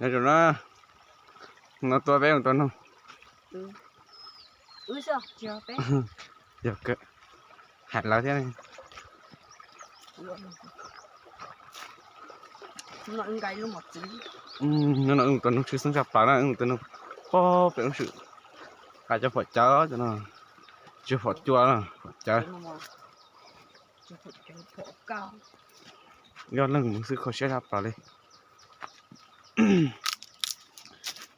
Nyob zoo na, no tuaj peb mus tua noog. Yog kawg, hais lawv thiab. No wb mus tua noog tshwj xeeb tshaj plaws na, wb mus tua noog pog pem lub swm, hais cov phom cawv cov no, tsis phom cua, phom cawv. Yog leej mus xwb kho siab tshaj plaws li.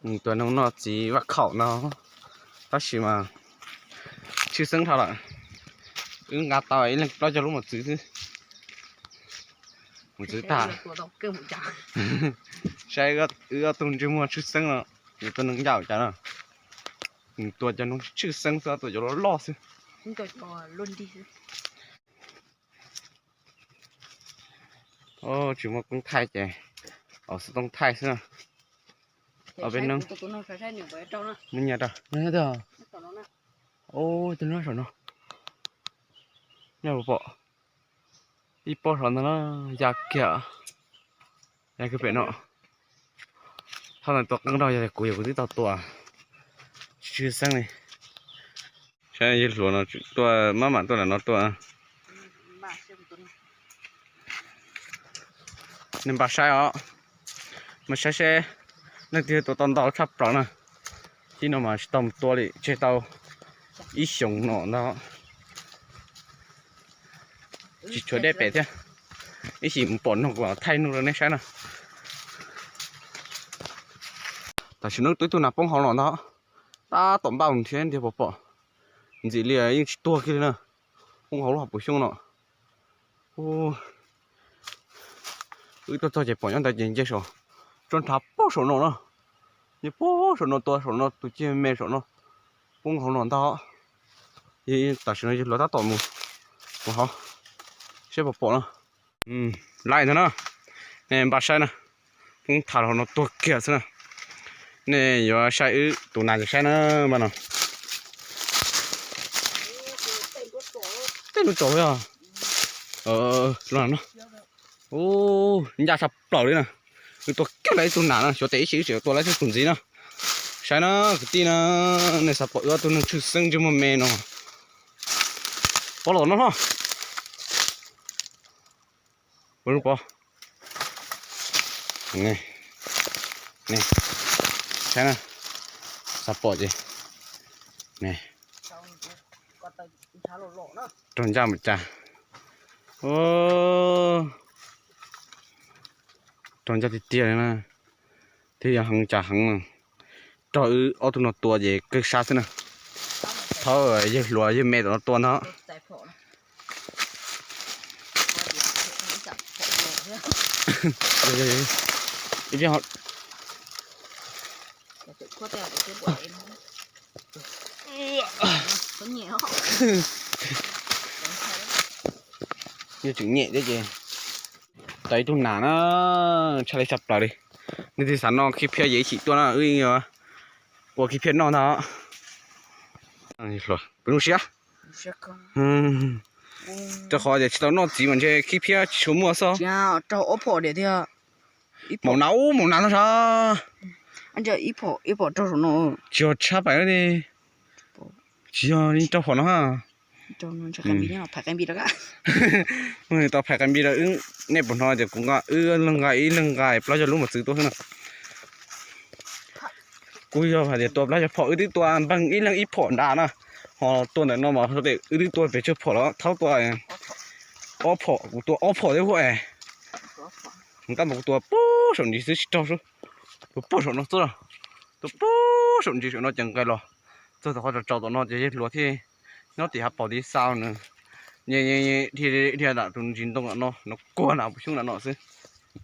Mus tua noog noj txiv vaj khaum no, tab sis mas tshwj xeeb dhau lawm. Wb nqa tau ib leeg plaub caug lub mos txwv xwb. Mos txwv tag. Saib wb ob tug ntsej muag tshwj xeeb no, mus tua noog ncaj cas na. Mus tua cov noog tshwj xeeb xwb, tua cov loj loj xwb. Tsis muaj koob thaij ces, os, xov tooj thaij xwb na. Os, peb no, nyiam rau, ub, tus no saum no, nyob pom, ib pob saum ntawd na, ya kiag, ya kiag pem no. Thaum ntawd tua qeeb nrog yog kuv, yog kuv twb tau tua, tsis tshwj xeeb li. Saib yawg hluas no tuaj, maj mam tuaj lam no tuaj. Nej npaj saib os, mas saib seb leej twg tua tau ntau tshaj plaws na. Tib no mas tsis tau mus tua li, tseg tau ib xyoos no ntag. Tsis tshuav dej pem thiab. Ib chim mus pom noog kuv thaij noog rau nej saib na. Tam sim no twb ib tug nas poob hauv los ntag. Tab tom npaj mus nrhiav nrhiav pom pom. Ntxim li yeej tsis tuag kiag li na. Poob hauv lub hav puas xyoob no. Wb tuaj txog ces pom nyob ntawd ces nce saum, tso nrhav poob saum no na. Nce poob saum no tua saum no tus ciaj me saum no. Poob hauv no ntag. Tam sim no yawg hluas tab tom mus, mus hauv seb puas pom no. Laij ntag na, nej npaj saib na, poob tham hauv no tuag kiag xwb na. Nej yuav saib wb tus nas ces saib na, npaj no. Tej lub tsaus yog, ncaj tshaj plaws li na. Wb tua kiag lawm ib tug nas na, xyov tes ib chim wb tseem tua laib tus ntxiv na. Saib na kwv tij na, nej xav pom wb ob tug neeg tshwj xeeb ntsej muag me no, pov los no hlo. Ua lub pov. Saib na, xav pom ces raug ncaj mus cas. Raug ncaj tiag tiag li na. Twb yog heev cas heev, raug wb ob tug no tua ces kawg sab xwb na. Thaum yawg hluas yawg me tom no tua ntag. Yeej tseem nyem thiab ces, tau ib tug nas na, tshaj li tshaj plaws li. Nej twg xav noj khib phiab ces ib chim tuaj na, wb yuav ua khib phiab noj ntag. Peb zoo siab, rau qhov tias tsis tau noj txiv mas ntshe khib phiab tsis tshua muaj xwb. Maum nas ub, maum nas no sav. Tsis yog tshab pais li. Tsis yog li rau phom no ha. Tau phais qai npis rau wb, nej puas hnov tias kuv nqa, wb leeg nqa ib leeg nqa plaub caug lub mos txwv tuaj xwb na. Kuj yog hais tias tua plaub caug phom, wb twb tua npeeg ib leeg ib phom nrad na. Ho tua ntawm no mas wb twb tua pes tsawg phom los thaub tua ob phom, kuv tua ob phom thiab huaj es. Tab mas kuv tua puag saum ntsis xwb tsis raug, tua puag saum no xwb, tua puag saum ntsis saum no ces nqes los txog tom qhov tsaus tsaus tom no ces yawg hluas thiaj nyob tim hav paus tiv xau na. Dhia dhia dhia lam tus ntsis ntoo no, no kuag na puas xyoob na no xwb.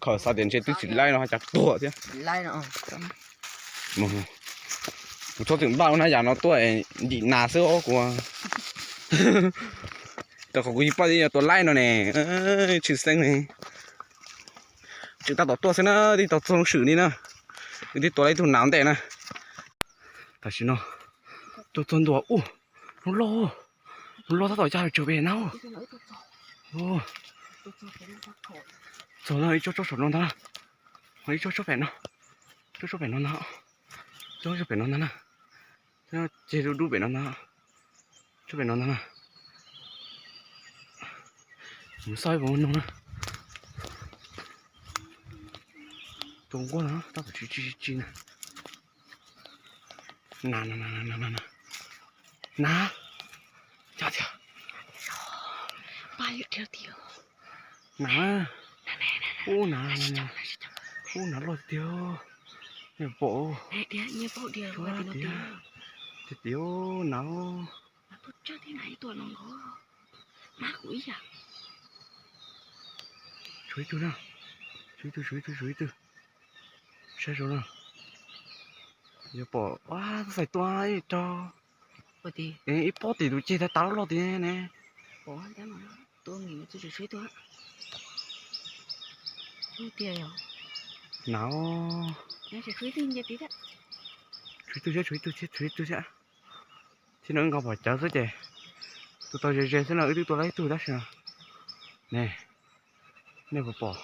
Khaws xav tias ntshe twb tsis laib no cas tuag thiab. Kuv txhob txwm npaj lub hnab yas no tuaj ntim nas xwb os kuv. Rau qhov kuv yeej paub tias yog tua laib no ne, tshwj xeeb ne. Tseem tab tom tuaj xwb na, twb tau txog lub swm li na. Wb twb tua laib ib tug nas ntej na. Tam sim no tuaj txog ntua ub, loj loj, loj tab tom ya tsawv pem na. Txog no ib tsob tsob saum no ntag, ib tsob tsob pem no. Tshuab tshuab pem no ntag. Tshuab tshuab pem no ntag na. Tshuab tshuab pem no ntag. Tshuab pem no ntag na. Mus xauj ib puas no na. Tus nquab no tab tom tsis tsis tsis na. Na na na na na na. Na. Cov tiag. Na. Ub na. Ub na loj tiag. Nej pom. Tiag tiag na. Tshuav ib tug na. Tshuav ib tug, tshuav ib tug, tshuav ib tug. Saib zoo na. Yog pom, ua, tub xais tua ib rog. Ib pob tim tus ceg tav tav loj loj tiag ne. Na. Tshuav ib tug thiab, tshuav ib tug thiab, tshuav ib tug thiab. Thiab no wb nqa pom cawv xwb ces tus tau ze ze xwb no wb twb tua tau ib tug tab sis ne, nej puas pom?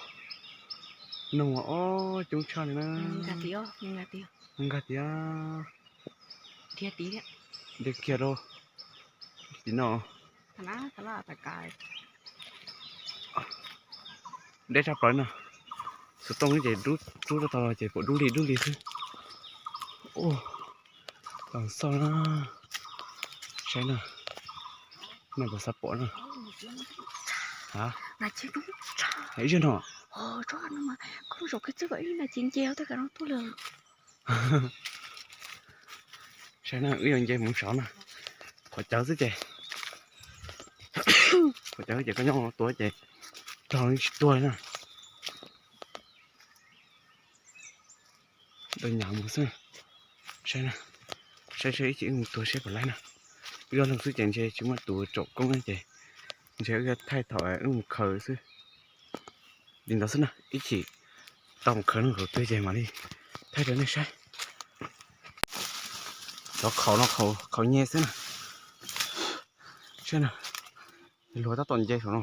Noog os, coob tshaj li na. Nkag tias, nkag tias, de kiag rau tim no. Deb tshaj plaws no. Xov tooj ces rub rub tau ces pom dub lig dub lig xwb. Ua, los xauj na, saib na, nej puas xav pom na? Ib zaug no. Saib na, wb yuav nce mus sov na. Pom cawv xwb ces, pom cawv xwb ces koj nyob tuav ces rog tsis tuag na. Dau nyam mus xwb. Saib na, saib saib ib chim wb mus tuav saib puas laib na. Wb ob leeg xwb ces ntshe tsis muaj tus tsom koob ces ntshe wb yuav thaij thaum wb mus khaws xwb. Li ntawd xwb na, ib chim tau mus khaws noj khaws twg ces mam li thaij rau nej saib. Cov khaus no khaus nyeg xwb na. Saib na, luag tab tom nce saum no.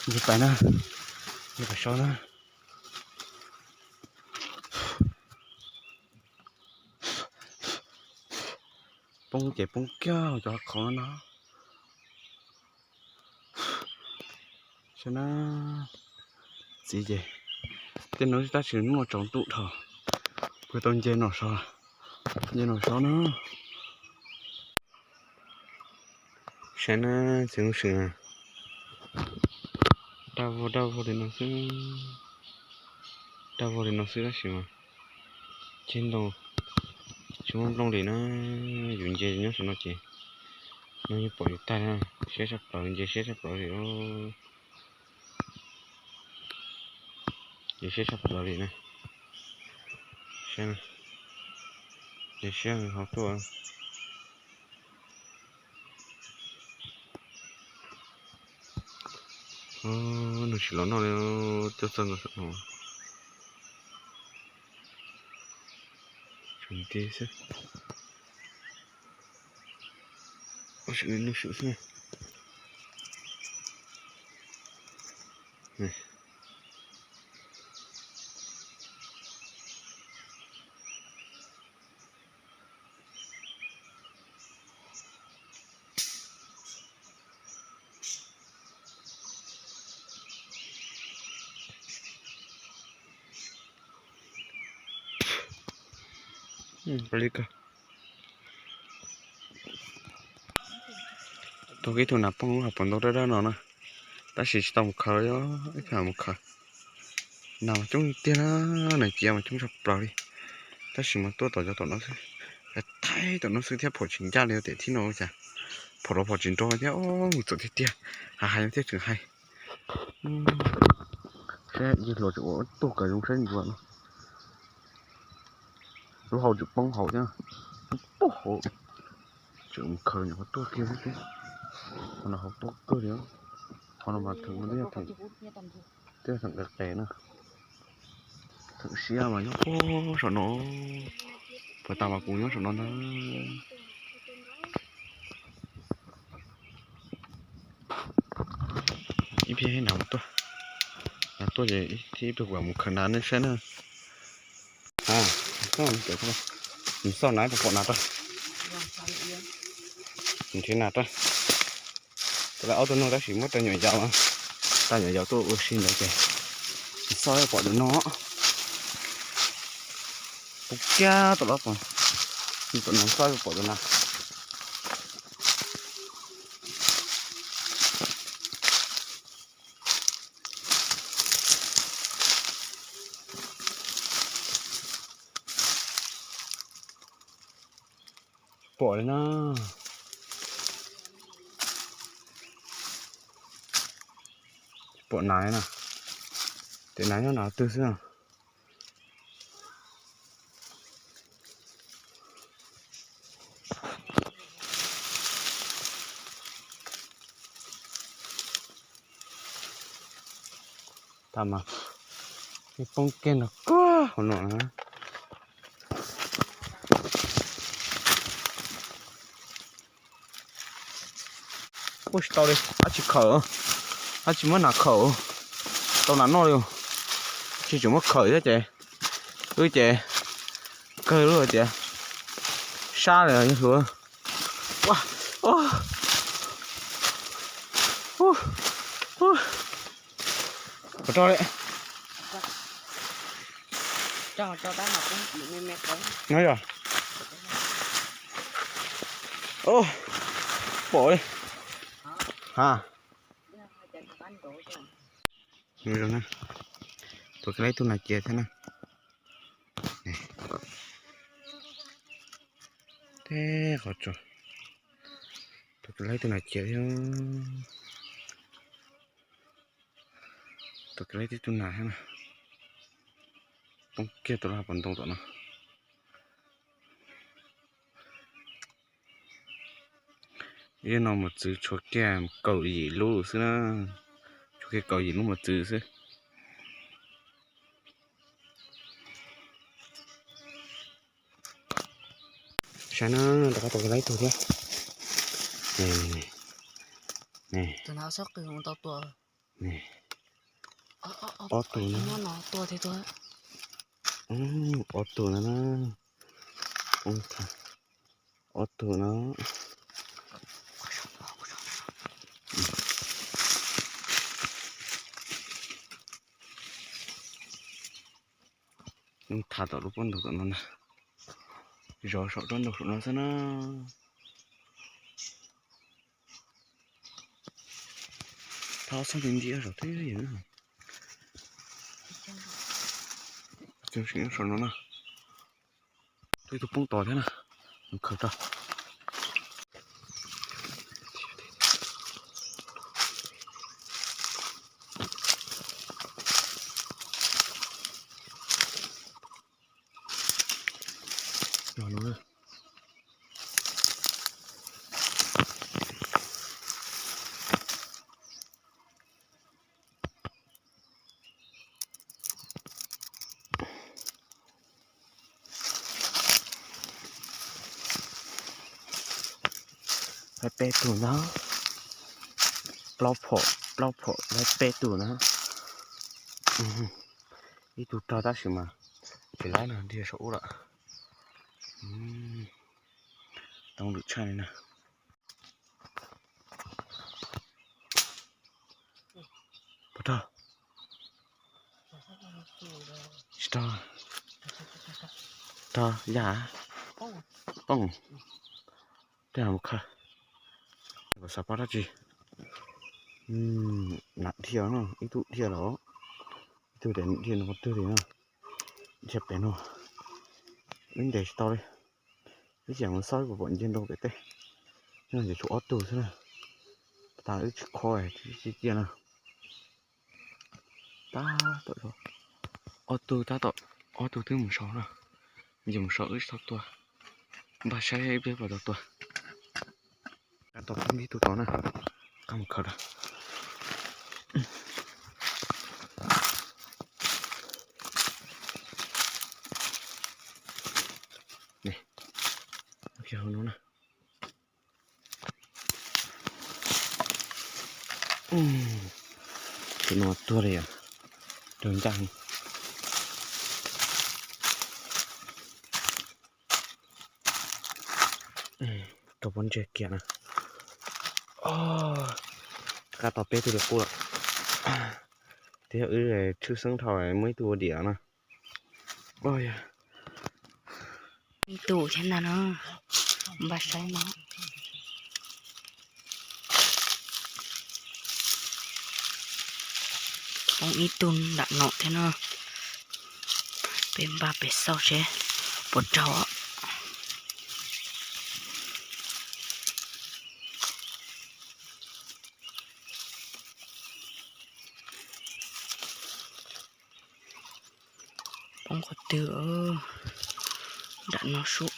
Nce pais na, nce pais saud na. Poob ces poob kiag cov khaus no no. Saib na, txiv ces tej no tab sis muaj tsaus ntuj dhau, puas tau nce no saud, nce no saud na. Saib na, txiv lub swm daj vog daj vog li no xwb, daj vog li no xwb tab sis mas ceg ntoo tsis muaj nplooj li na. Yus nce nyob saum no ces no yeej pom yus tag na, siab tshaj plaws, nce siab tshaj plaws li. Nce siab tshaj plaws li na. Saib, nce siab hauv tuaj. Nws tsis los noj li, coj txog nkaus saum no. Tseem nti xwb. Ua, nws swm xwb. Li kawg. Tuag ib tug nas poob lub hauv paus ntoo dawb dawb no na, tab sis tsis tau mus khaws, ib pham mus khaws. Nas mas coob tiag na, nas ciav mas coob tshaj plaws li, tab sis mas tuaj tom cov tom no xwb, thaij tom no xwb thiab phom tsis ncaj li tiam thib no cas, phom los phom tsis nrov thiab, mus txawm tiag tiag, hais hais thiaj tseem hais. Saib yawg hluas tseem ua tuag kawg zoo saib ntsuas no. Lub hau tseem poob hauv thiab, poob hauv. Tseem mus khaws nyuam qhuav tuaj kiag xwb thiab. Qhov no hauv tuaj kawg li. Qhov no mas theem no twb yog theem qis qis na. Txheem siab mas nyob puag saum no, puag ta mas kuv nyob saum no ntag. Ib pliag nas tuaj, nas tuaj ces thiab ib pliag kuv mus khaws nas nej saib na. Nws xauj nas puas pom nas rau, nws nrhiav nas rau. Ces lawv ob tug no tab sis muab rau nyuam yaus, rau nyuam yaus tuaj ua si ntawd ces nws xauj pom tus no. Poob kiag tom lawm, tom no xauj pom tus no. Tsis pom li na. Tsis pom nas li na. Ces nas nyob no twg xwb. Tag mas, poob kiag nrog koj hauv no na. Ua tsis tau li, dab tsi khawm, dab tsi muab nas khawm, tau nas noj li. Tsis tseem muab khawm thiab ces, wb ces kawg lub tias sab li hluav. Puas rau li? No yog. Pom li. Ha. Tus kawg laib tug nas cia thiab na. Teb qhov tsuas, tus kawg laib tug nas cia thiab. Tus kawg laib tib tug nas thiab na. Poob kiag tus laj pov ntoo tom no. Ib no mos txwv tshuav kiag kaum yim lub xwb na. Tshuav kiag kaum yim lub mos txwv xwb. Saib na, rov qab tau laib tug thiab. Ob tug na. Ob tug na. Ob tug na. Tham tom lub pob ntug tom no na. Zov saum roob ntug saum no xwb na. Thab xob nti nti zov twb yog na. Saum no na. Ib tug poob tod thiab na. Mus khaws rau. Laib peb tug ntag. Plaub phom, plaub phom laib peb tug ntag. Ib tug rog tab sis mas tsis laib no, dhia saum ub lawm. Tau lwm tshaj li na. Puas rog? Tsis rog. Rog yam. Poob. Tej no mus khaws. Xav pab dab tsi? Nam dhia no, ib tug dhia lawm. Ib tug tias nam dhia no qhov twg li na. Dhia pem no. Wb ntes tsis tau li. Wb cia mus xauj puas pom nce nroo pem teb. Nyob no ces tshuav ob tug xwb na. Tab wb tsis khob, tsis cia na. Tab tom, ob tug tab tom, ob tug twb mus sau na. Yog mus sau wb tsis tau tua. Npaj saib ib pliag puas tau tua. Qab tau poob ib tug tod na. Qab mus khaws rau. Tus no tuag li yom, raug ncaj. Rau pob ntseg kiag na. Qab tau peb tug li qub lawm. Twb yog wb tshwj xeeb dhau muaj ib tug ua diam na. Tus thiab ntag no, npaj saib no. Poob ib tug nram no thiab no. Peb npaj pem xauj seb puas raug. Poob qhov twg, nram no sub.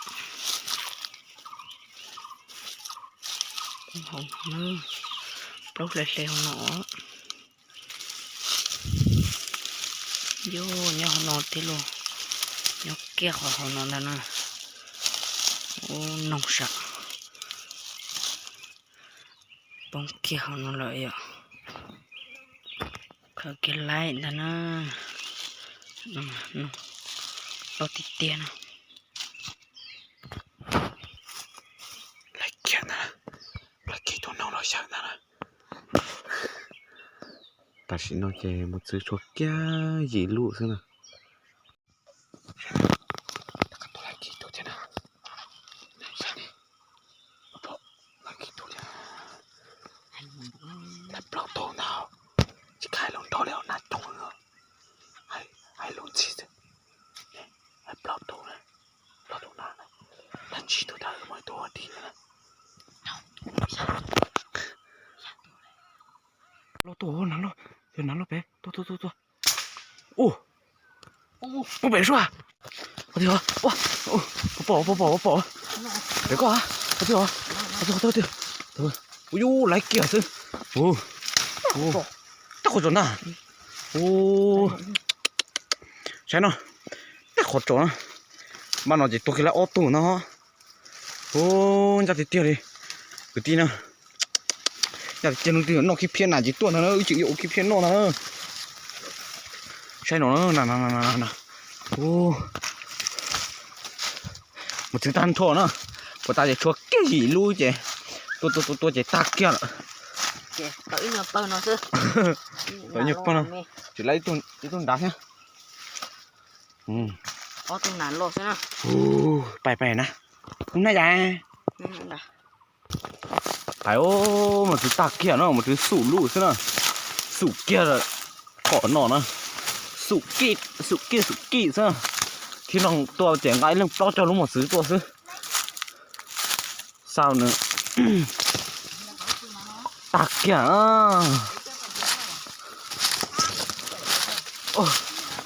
Poob hauv no, plaub hle hle hauv no. Yog nyob hauv no thiab los, nyob kiag qhov hauv no ntag na. Ub, noog sam. Poob kiag hauv no lawm yom. Khaws kiag laib ntag na. Loj tiag tiag na. Laib kiag ntag, laib kiag tus noog los xyaw ntag na. Tam sim no ces mus txwv tshuav kiag yim lub xwb na. Plaub tug ntag, tsis khaiv lub nrog li na coob, hais lub ntxhi xwb. Plaub tug, plaub tug na, lab tsib tug ntawd muaj ib tug ua dig na. Loj tuaj, nav loj, yog nav loj pem, tuaj tuaj tuaj tuaj. Ua, poob pem suab. Pom pom pom pom pom pem koj, pom pom pom pom. Ua yus laib kiag xwb. Tej qhov tsaus na. Saib no, tej qhov tsaus na. Npaj no ces tuag kiag lawm ob tug no. Ncaj tiag tiag li kwv tij na. Ncaj tiag tiag, leej twg noj khib phiab na ces tuaj ntag na, wb tseem yuav ua khib phiab noj ntag na. Saib no, mus txwv tag nrho na, puas tas ces tshuav kiag yim lub ces tuaj tuaj tuaj tuaj ces tag kiag lawm. Tawm ib nyuag pawg no, tsis laib ib tug nrad thiab. Pais pais na, na yas. Pais, mus txwv tag kiag no, mus txwv xum lub xwb na. Xum kiag lawm, qhov no na. Xum kiag, xum kiag, xum kiag xwb. Thib no tuaj ces nqa ib leeg plaub caug lub mos txwv tuaj xwb. Xav nws tag kiag.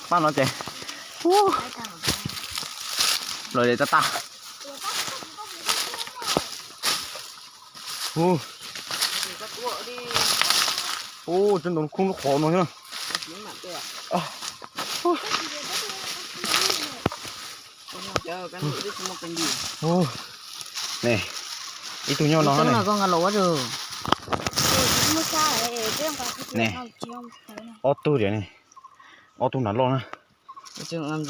Pab no ces los li tag tag. Ub, tseem ntoo khoob lub qhov no thiab. Ne, ib tug nyob no ne. Ne, ob tug diam ne, ob tug nav loj na. Ntim rau,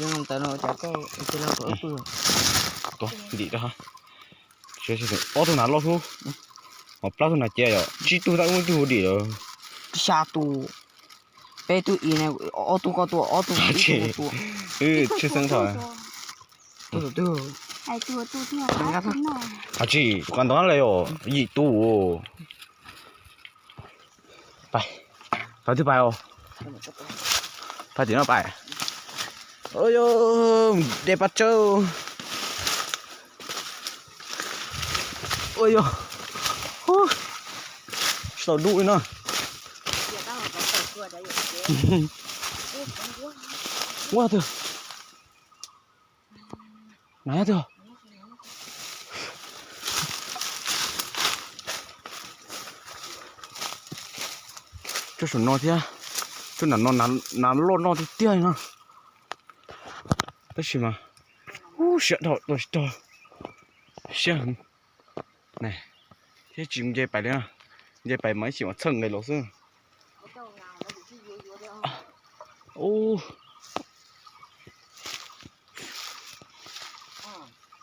ob tug nav loj xwb, ho plaub tug nav cia yom, tsib tug tab ub ib tug ua dim lawm. Xya tus, peb tug ib ne, ob tug koj tua, ob tug ib tug tua. Tshwj xeeb thaum. Hais tsis, kuv ntov le os, yim tus. Pais, pais twg pais os? Pais tim no pais. Ua yog de pab tsawb. Ua yog, tsis tau dub li no. Ua twg? Nav twg? Tsuas saum no thiab, tsuas nram no, nav loj noj tiag tiag li no. Tab sis mas, ub, siab dhau tuaj tsis tau. Siab heev. Thiab tsis nce pais li, nce pais mas ib chim mas txhawj nqes los xwb. Ub.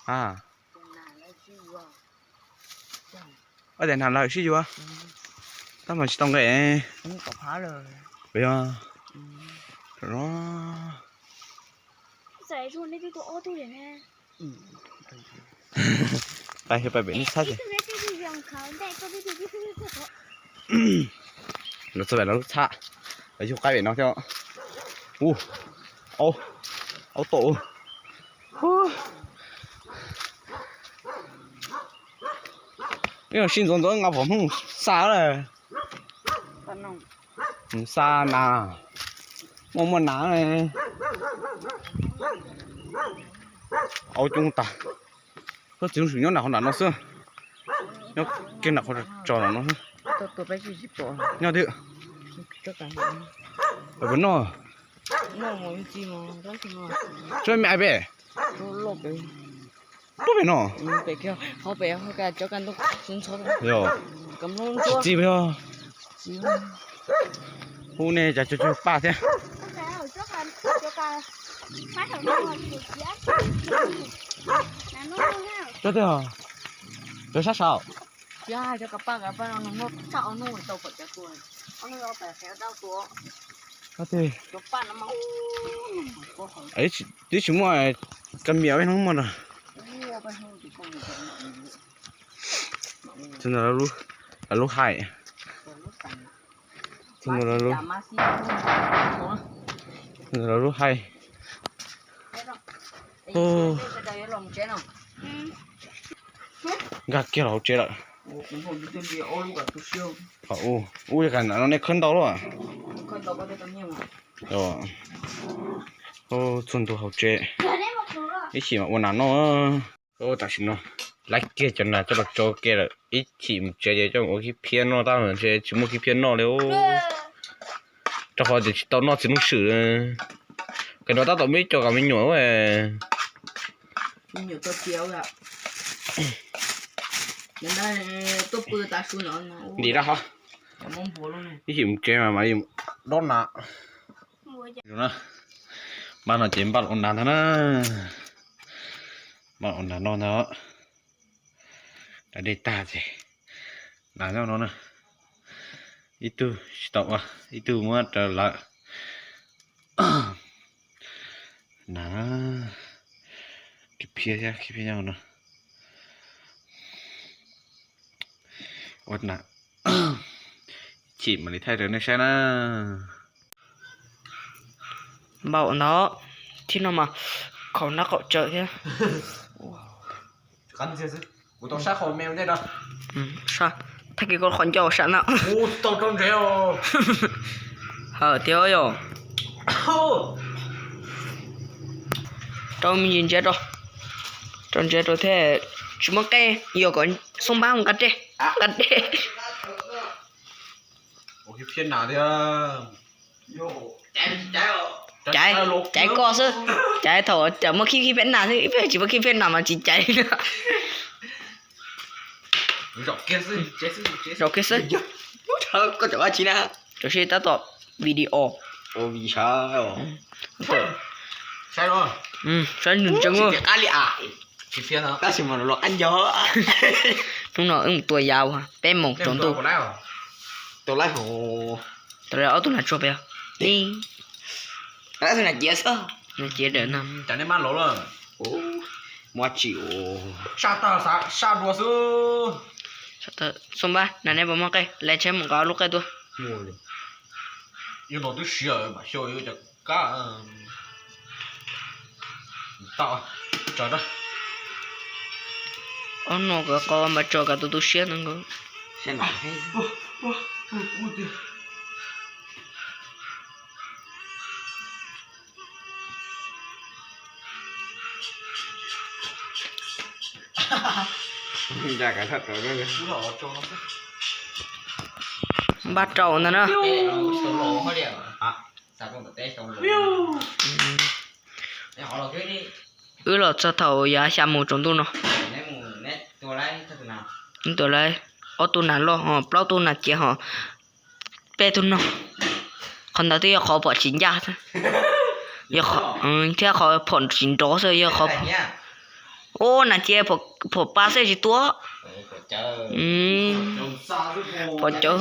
A, ua cas hnav lawm sib yuav, tab mas tsis tau nqes. Yog. Pais pem lub txhab ces, lawv txog pem lub txhab, lawv yug qaib pem no thiab. Ub, aub tom. Sib ntxuav ntxuav nqa pom hnub xa lawm. Xa nas, muaj muaj nas. Aub coob tag. Koj txiv lub swm nyob nram qhov nram no xwb, nyob kiag nram qhov tso nram no xwb. Nyob twb puas noj? Tso me ai pem, tub pem no. Yog, tsis txi yog. Hu nej cas tso tso paj thiab. Cov thiab, cov sab saud. Twb tsis muaj, kab mias peb hnub muaj no. Lawv lub hais, lawv lub hais. Nkag kiag los hauv tsev lawm. Ub, ub, yog kas no nej khawb ntau lawm. Txhua ntu hauv tsev, ib chim mas ua nas noj. Tam sim no laib kiag cov nas coj los tso ke lawm, ib chim mus tsev ces coj mus ua khib phiab noj tag, ntshe tsis muaj khib phiab noj li. Rau qhov tias tsis tau noj txiv lub swm. Qhov no tab tom muaj ib co me nyuam. Ntim rau hov. Ib chim mus tsev mas mam li dob nas. Npaj no ces npaj los ua nas ntag na. Npaj los ua nas noj ntag. Nas dej tag ces nas nyob no na. Ib tug tsis tau ua, ib tug muab rau lawv. Nas, khib phiab thiab, khib phiab nyob no. Ua nas, chim mam li thaij rau nej saib na. Npaj ua ntawd, thib no mas khaum nab qaum tsawv thiab. Thaij kiag koj qhov ncauj sab na. Hawm tiag yom. Rau me ntsis ntsia rau, rau ntsia rau thiab. Tsis muaj qej, yog kom xoob npab nqa dej, nqa dej. Caiv, caiv koj xwb, caiv thaum muaj khib khib peb nas xwb, peb tsis muaj khib peb nas mas tsis caiv. Zaum kiag xwb. Koj tseem ua tsi na? Tam sim tab tom video. Saib ntseeg ntseeg. Tab sis mas los qab nco. Hnub no wb mus tua yav peb moos tsaus ntuj. Tua laib hauv, tua laib ob tug nas tsuag peb. Nas ciav dawm no. Muab tsis ua. Saj tag saj dua xwb. Xoo Npab, nas nej puas muaj qej? Lawv tsheb mus nqa lub qej tuaj. Yuav no twb siav mam xyaw yuav cov kab. Ob no kawg qau mas tso kav tus tu siab no nkaus. Npaj rau ntag na. Wb los txog thaum yav xya moos tsaus ntuj no. Tus lawv, ob tug nas loj ho plaub tug nas ciav ho peb tug nog. Qhov ntawd twb yog qhov phom tsis ncaj, thiab qhov phom tsis nrov xwb yog qhov. Ub, nas ciav phom pa xwb tsis tuaj. Phom cawv.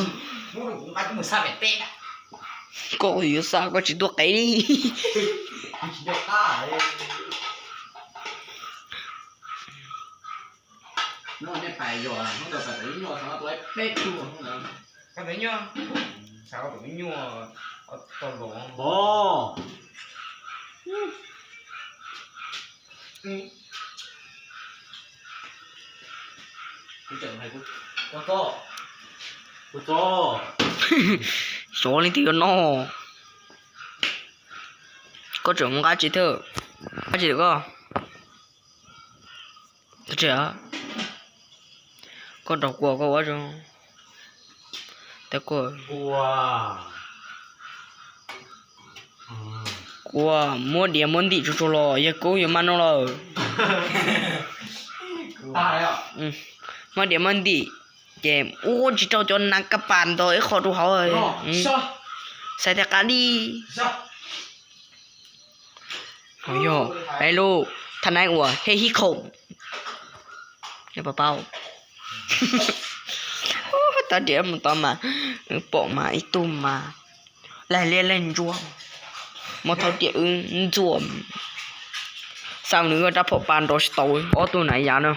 Koj yuav xa koj tsis tuaj qev li. Xyov leej twg yuav noj. Koj tseem nqa tsis thawj, nqa tsis koj. Koj rau kua koj ua zoo. Kua muab diav muab ntim tsuag tsuag los yawg Kub yuav maj noj lawm. Muab diav muab ntim ces ua tsis rau cov nas kaj pas ntawd ib qho rau hauv. Xaiv tej qab li. Yog, peb lub thaj nais uas he hib khoom. Pab pab, tau diam mus tau mas, pom mas ib tug mas, lag liab lag ntsuab, muab thaub diam wb ntxuam. Xa nws rab phom pa nrov tsis tau, ob tug na ya no,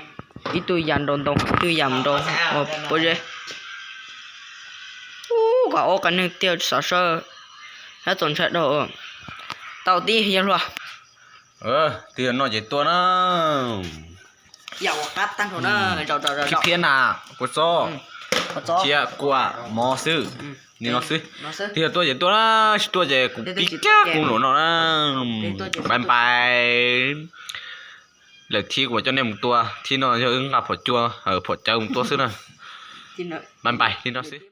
ib tug ya nrau ntoo, ib tug ya mus nrau pob zeb. Ub, koj ob qab neeg tiag xav sawb, sab txaus ntshai dhau. Tau tib yawg hluas. Twb yog noj ces tuaj na. Khib phiab na, kua txob, cia kua mov xwb. Nim no xwb. Twb yog tuaj ces tuaj na, tsis tuaj ces kuv pib kiag kuv nram no na. Bye bye. Lawm thib kuv mam coj nej mus tua, thib no yog wb nqa phom cua, phom cawv mus tua xwb na. Bye bye, li no xwb.